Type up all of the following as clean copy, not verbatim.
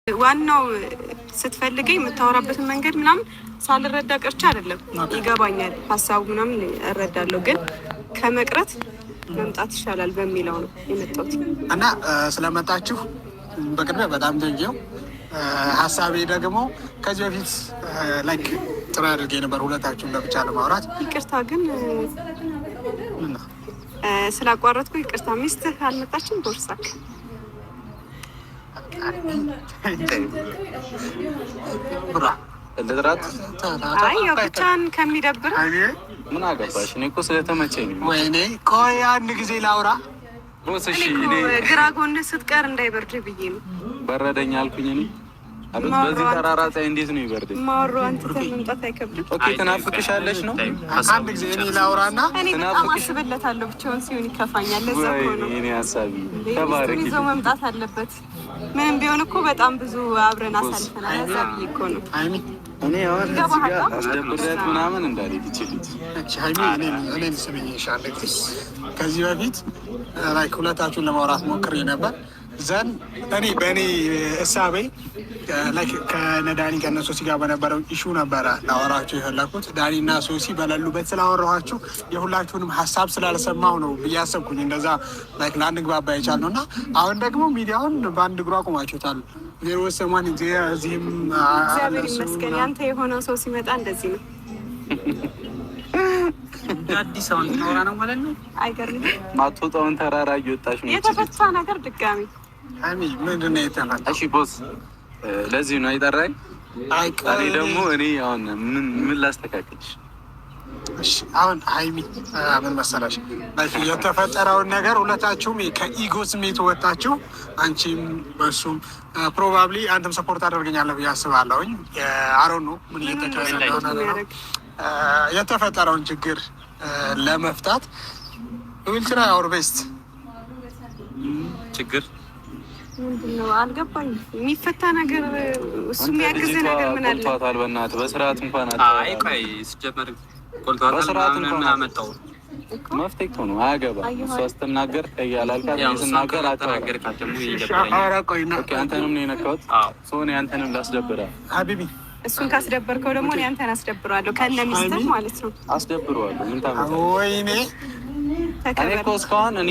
ዋናው ስትፈልገኝ የምታወራበትን መንገድ ምናምን ሳልረዳ ቀርቼ አይደለም፣ ይገባኛል፣ ሀሳቡ ምናምን እረዳለሁ። ግን ከመቅረት መምጣት ይሻላል በሚለው ነው የመጣሁት። እና ስለመጣችሁ በቅድሚያ በጣም thank you። ሀሳቤ ደግሞ ከዚህ በፊት like ጥሪ አድርጌ ነበር ሁለታችሁን ለብቻ ለማውራት። ይቅርታ ግን ስላቋረጥኩ ይቅርታ። ሚስትህ አልመጣችም? ቦርሳክ ልጥራት? አይ ያው ብቻህን ከሚደብር። ምን አገባሽ? እኔ እኮ ስለተመቸኝ ነው። ወይኔ ቆይ አንድ ጊዜ ላውራ። Boss፣ እሺ። እኔ እኮ ግራ ጎንህ ስትቀር እንዳይበርድ ብዬ ነው። በረደኝ አልኩኝ እኔ። አቤት፣ በዚህ ጠራራ ፀሐይ እንዴት ነው ይበርደኝ? ማወሩ አንተ መምጣት አይከብድም። Okay፣ ትናፍቅሻለሽ ነው። አንድ ጊዜ እኔ ላውራና እኔ በጣም አስብለታለሁ። ብቻውን ሲሆን ይከፋኛል። ለዛ እኮ ነው። እኔ ሀሳቢ ሚስቱን ተባረኪ። ይዞ መምጣት አለበት። ምንም ቢሆን እኮ በጣም ብዙ አብረን አሳልፈናል። ለዛ ብዬ እኮ ነው። ሀይሚ። እኔ አሁን እዚህ ጋር አስደብሬያት ምናምን እንዳልሄድ ይችል እቺ ሀይሚ፣ እኔን ስሚኝ እሺ፣ አንድ ጊዜ። ከዚህ በፊት like ሁለታችሁን ለማውራት ሞክሬ ነበር። Then እኔ በእኔ እሳቤ like ከነዳኒ ከነ ሶሲ ጋር በነበረው issue ነበረ ላወራችሁ የፈለኩት። ዳኒ እና ሶሲ በሌሉበት ስላወራኋችሁ የሁላችሁንም ሀሳብ ስላልሰማሁ ነው ብዬ አሰብኩኝ። እንደዛ like ላንግባባ የቻልነው እና አሁን ደግሞ ሚዲያውን በአንድ እግሩ አቁማችሁታል። There was someone እዚህም። እግዚአብሔር ይመስገን። ያንተ የሆነው ሰው ሲመጣ እንደዚህ ነው። እንደ አዲስ አሁን ታወራ ነው ማለት ነው። አይገርምም? ማትወጣውን ተራራ እየወጣሽ ነው። የተፈታ ነገር ድጋሚ ሀይሚ፣ ምንድን ነው የተፈታው? እሺ boss፣ ለዚህ ነው የጠራኝ። አይ እኔ ደግሞ እኔ አሁን ምን ምን ላስተካክልሽ? እሺ አሁን ሀይሚ፣ ምን መሰለሽ፣ like የተፈጠረውን ነገር ሁለታችሁም ከ ego ስሜት ወጣችሁ፣ አንቺም በሱም probably አንተም support አደርገኛለህ ብዬ አስባለሁኝ። አሮን ነው ምን እየተካሄደ እንደሆነ ነው። የተፈጠረውን ችግር ለመፍታት we'll try our best። ችግር ምንድን ነው አልገባኝም። የሚፈታ ነገር እሱ የሚያግዝ ነገር ምን አለ? ቆልቷታል። በእናትህ በስርዓት እንኳን አይ ቆይ፣ ሲጀመር ቆልቷታል በስርዓት ምናምን እንኳን ምን አመጣው? መፍትሄ እኮ ነው። አያገባም። እሷ ስትናገር እያላልካት እኔ ስናገር አታወራም። ተናገርካት ደግሞ ይደብረኛል። ኧረ ቆይ ና። Okay፣ አንተንም ነው የነካሁት። አዎ። So እኔ አንተንም ላስደብራ። ሀቢቢ። እሱን ካስደበርከው ደግሞ እኔ አንተን አስደብረዋለሁ ከነ ሚስትህ ማለት ነው። አስደብረዋለሁ። ምን ታመጣለህ? ወይኔ። እኔ ተከበር። እኮ እስካሁን እኔ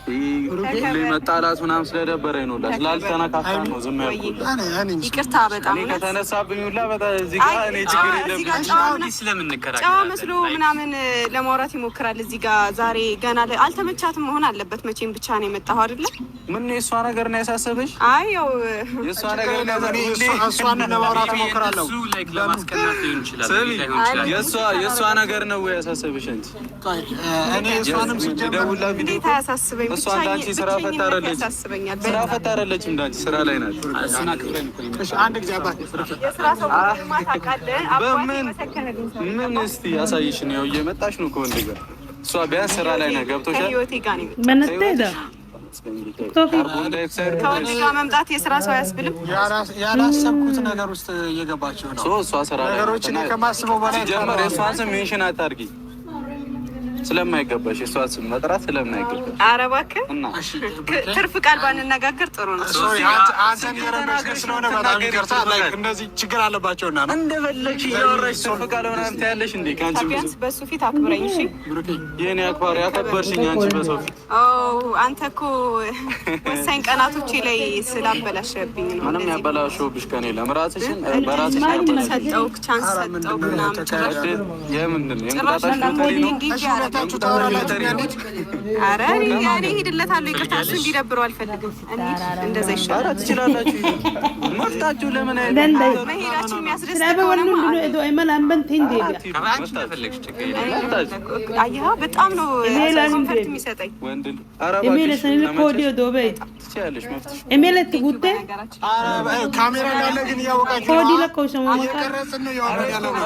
ሁሌ መጣላት ምናምን ስለደበረኝ ነው፣ ስላልተነካካ ነው ዝም ያልኩት። እኔ ይቅርታ በጣም እኔ እውነት። ከተነሳብኝ ሁላ በጣም እዚህ ጋር እኔ ችግር እዚህ ጋር የለብኝም። ጨዋ ስለምንከራከር ጨዋ መስሎ ምናምን ለማውራት ይሞክራል። እዚህ ጋር ዛሬ ገና አልተመቻትም መሆን አለበት። መቼም ብቻ ነው የመጣኸው አይደለ? ምን ነው፣ የእሷ ነገር ነው ያሳሰበሽ? አይ ያው የእሷ ነገር ነው እኔ እሷን ለማውራት እሞክራለሁ። እሱ like ለማስቀናት ሊሆን ይችላል፣ ስሚ፣ ላይሆን ይችላል። የእሷ ነገር ነው ወይ ያሳሰበሽ? አንቺ ቆይ፣ እኔ እሷንም ሲጀመር ደውላ ቪዲዮ እንዴት አያሳስበኝ? እሷ እንዳንቺ ስራ ፈት ብቸኝነት አይደለች። ያሳስበኛል። ስራ ፈት አይደለችም። እንዳንቺ ስራ ላይ ናት። እሱን አክብረን እኮ ነው እሺ፣ አንድ ጊዜ አባቴ። የስራ ሰው መሆኑንማ ታውቃለህ። አባቴ በምን መሰከረልኝ። ሰው ምን እስቲ ያሳይሽን። ያው እየመጣሽ ነው ከወንድ ጋር። እሷ ቢያንስ ስራ ላይ ናት። ገብቶሻል? ከህይወቴ ጋር ነው የመጣሁት። ካርቦን ዳይኦክሳይድ ከወንድ ጋር መምጣት የስራ ሰው አያስብልም። ያላሰብኩት ነገር ውስጥ እየገባችሁ ነው። So እሷ ስራ ላይ ናት። ነገሮችን ከማስበው በላይ ሲጀመር የእሷን ስም mention አታድርጊ፣ ስለማይገባሽ የእሷን ስም መጥራት ስለማይገባሽ። ኧረ እባክህ። እና ትርፍ ቃል ባንነጋገር ጥሩ ነው። Sorry፣ አንተን የረበሽን ስለሆነ በጣም ይቅርታ። Like እንደዚህ ችግር አለባቸውና ነው። እንደፈለግሽ እያወራሽ ትርፍ ቃል ምናምን ትያለሽ እንዴ? ከአንቺ ብዙ ቢያንስ በሱ ፊት አክብረኝ እሺ። ብሩኬ። የኔ አክባሪ፣ አከበርሽኝ አንቺ በሰው ፊት። ኦ፣ አንተ እኮ ወሳኝ ቀናቶቼ ላይ ስላበላሸብኝ ነው። ምንም እንደዚህ ያበላሸውብሽ ቀን የለም። ራስሽን በራስሽ እድል ያበላሽ ሰጠውክ፣ chance ኧረ ሰጠውክ ምንድን ነው ምናምን ጭራሽ የተካሄደው? የምንድን ነው ጭራሽ የእንቁጣጣሽ ሎተሪ ነው? እንዲህ እሺ፣ እያደረገ ሁለታችሁ ታወራላችሁ ያለች። ኧረ እኔ እሄድለታለሁ። ይቅርታ፣ እሱ እንዲደብረው አልፈልግም። እንሂድ፣ እንደዛ ኧረ ይሻላል። ትችላላችሁ። መፍታችሁ ለምን አይደለም? መሄዳችን የሚያስደስት ከሆነማ አንቺ እንደፈለግሽ ችግር የለም። አየኸው፣ በጣም ነው comfort የሚሰጠኝ። ወንድ ኧረ እባክሽ ትችያለሽ። መፍትሽ በነገራችን ካሜራ እንዳለ ግን እያወቃችሁ ነው። እየቀረጽን ነው፣ እያወራን ያለ ነው።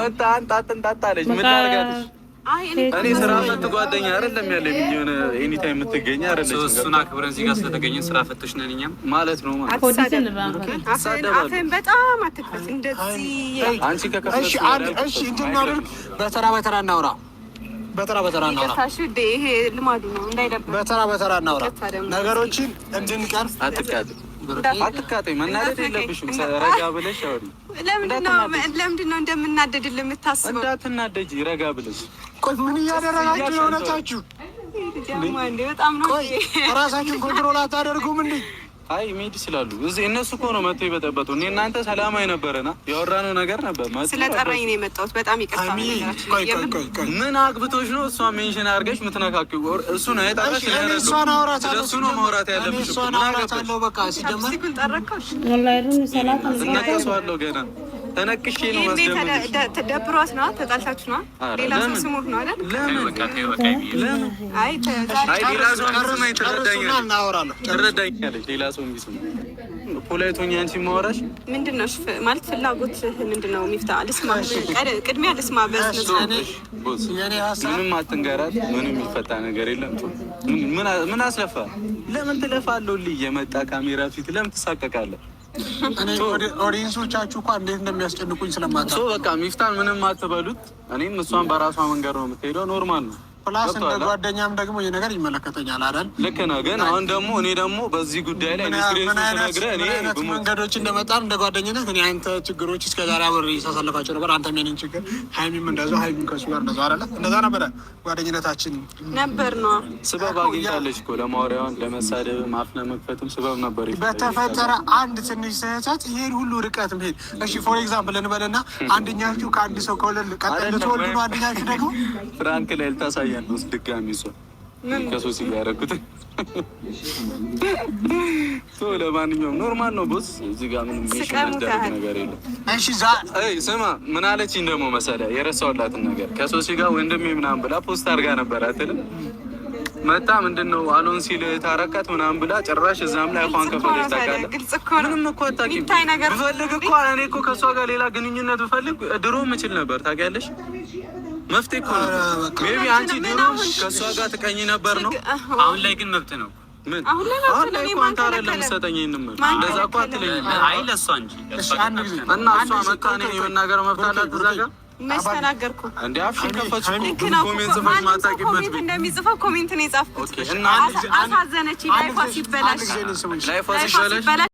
ጣጥ አለች። ምን ላድርጋትሽ? አይ እኔ እኔ ስራ ፈት ጓደኛ አይደለም ያለኝ፣ የሆነ anytime የምትገኝ አይደለችም። እሱን አክብረን እዚህ ጋር ስለተገኘን ስራ ፈቶች ነን እኛም። ማለት ነው ማለት አትሳደብ። አፍህን በጣም አትክፈት። እንደዚህ አንቺ ከከፈትሽ እሺ፣ አንድ እሺ፣ እንድናደርግ በተራ በተራ እናውራ። በተራ በተራ እናውራ። ይቅርታ እሺ ውዴ፣ ይሄ ልማዱ ነው እንዳይደብር። በተራ በተራ እናውራ። ይቅርታ ደግሞ። ነገሮችን እንድንቀርፍ አትቃጥ። አትቃጠኝ። መናደድ የለብሽም። ረጋ ብለሽ አውሪ። ለምንድን ነው እንደምናደድልህ የምታስበው? እንዳትናደጂ ረጋ ብለሽ። ቆይ ምን እያደረጋችሁ ነው? እውነታችሁ በጣም ነው። ቆይ ራሳችሁን control አታደርጉም እንዴ? አይ መሄድ ይችላሉ። እዚህ እነሱ እኮ ነው መጥተው የበጠበጡ። እኔ እናንተ ሰላማዊ ነበረና ያወራነው ነገር ነበር። ስለጠራኝ ነው የመጣሁት። በጣም ይቅርታ። ምን አግብቶሽ ነው እሷ mention አድርገሽ የምትነካኪው? እሱ ነው የጠራሽ። እሷን አወራታለሁ። እሱ ነው ማውራት ያለብሽ። እሷን አወራታለሁ። በቃ ሲጀመር እነቀሰዋለሁ ገና ተነቅሼ ነው ማስደምጥ። ደብሯት ነው ተጣልታችሁ ነው? ሌላ ሰው ስሞት ነው አይደል? ለምን? አይ ሌላ ሰው ትረዳኛለች። ሌላ ሰው ቢስማ polite ሆኜ አንቺ የማወራሽ ምንድን ነው ማለት ፍላጎት ምንድን ነው? ሚፍታ ልስማ፣ ቅድሚያ ልስማ። ምንም አትንገራት። ምንም የሚፈታ ነገር የለም። ምን አስለፋ? ለምን ትለፋለሁ? የመጣ ካሜራ ፊት ለምን ትሳቀቃለህ? እኔ audience ኦቻችሁ እኮ እንዴት እንደሚያስጨንቁኝ ስለማታ በቃ ሚፍታን ምንም አትበሉት። እኔም እሷን በራሷ መንገድ ነው የምትሄደው። Normal ነው። Plus እንደ ጓደኛም ደግሞ ይህ ነገር ይመለከተኛል አይደል? ልክ ነህ። ግን አሁን ደግሞ እኔ ደግሞ በዚህ ጉዳይ ላይ ምን አይነት መንገዶች እንደመጣን እንደ ጓደኝነት እኔ አንተ ችግሮች እስከ ዛሬ አብሬ ሳሳልፋቸው ነበር። አንተም የእኔን ችግር፣ ሀይሚም እንደዛው፣ ሀይሚም ከእሱ ጋር እንደዛው አይደለ? እንደዛ ነበረ ጓደኝነታችን ነበር ነው። ስበብ አግኝታለች እኮ ለማውሪያዋን፣ ለመሳደብ፣ አፍ ለመክፈትም ስበብ ነበር። በተፈጠረ አንድ ትንሽ ስህተት ይሄን ሁሉ ርቀት መሄድ። እሺ for example እንበልና አንደኛችሁ ከአንድ ሰው ከወለድ ቀጥል ልትወልዱ ነው፣ አንደኛችሁ ደግሞ Prank ላይ ልታሳያለሁ ድጋሚ እሷ ከሶሲ ጋር ያደረኩት። ለማንኛውም normal ነው boss። እዚህ ጋር ምንም የሚያደርግ ነገር የለም። ስማ ምን አለችኝ ደግሞ መሰለህ የረሳሁላትን ነገር ከሶሲ ጋር ወንድሜ ምናምን ብላ post አድርጋ ነበር አትልም? መጣ ምንድን ነው አሎን ሲል ታረካት ምናምን ብላ ጭራሽ እዛም ላይ አፏን ከፈለች። ታውቃለህ፣ ምንም እኮ አታውቂም። ብፈልግ እኮ እኔ እኮ ከእሷ ጋር ሌላ ግንኙነት ብፈልግ ድሮ ምችል ነበር። ታውቂያለሽ መፍትሄ እኮ ነው። Maybe አንቺ ድሮ ከእሷ ጋር ትቀኝ ነበር ነው። አሁን ላይ ግን መብት ነው። ምን አሁን ላይ እኮ አንተ አይደለም የምትሰጠኝ ይሄንን መብት። እንደዛ እኮ አትለኝም። አይ ለእሷ እንጂ እና እሷ መታ እኔን የመናገር መብት አላት እዛ ጋር መች ተናገርኩ እንዴ? አፍሽን ከፈች እኮ comment ጽፈሽ ማታውቂበት comment እንደሚጽፈው comment ነው የጻፍኩት። አሳዘነች። Life ዋ ሲበላሽ Life ዋ ሲበላሽ።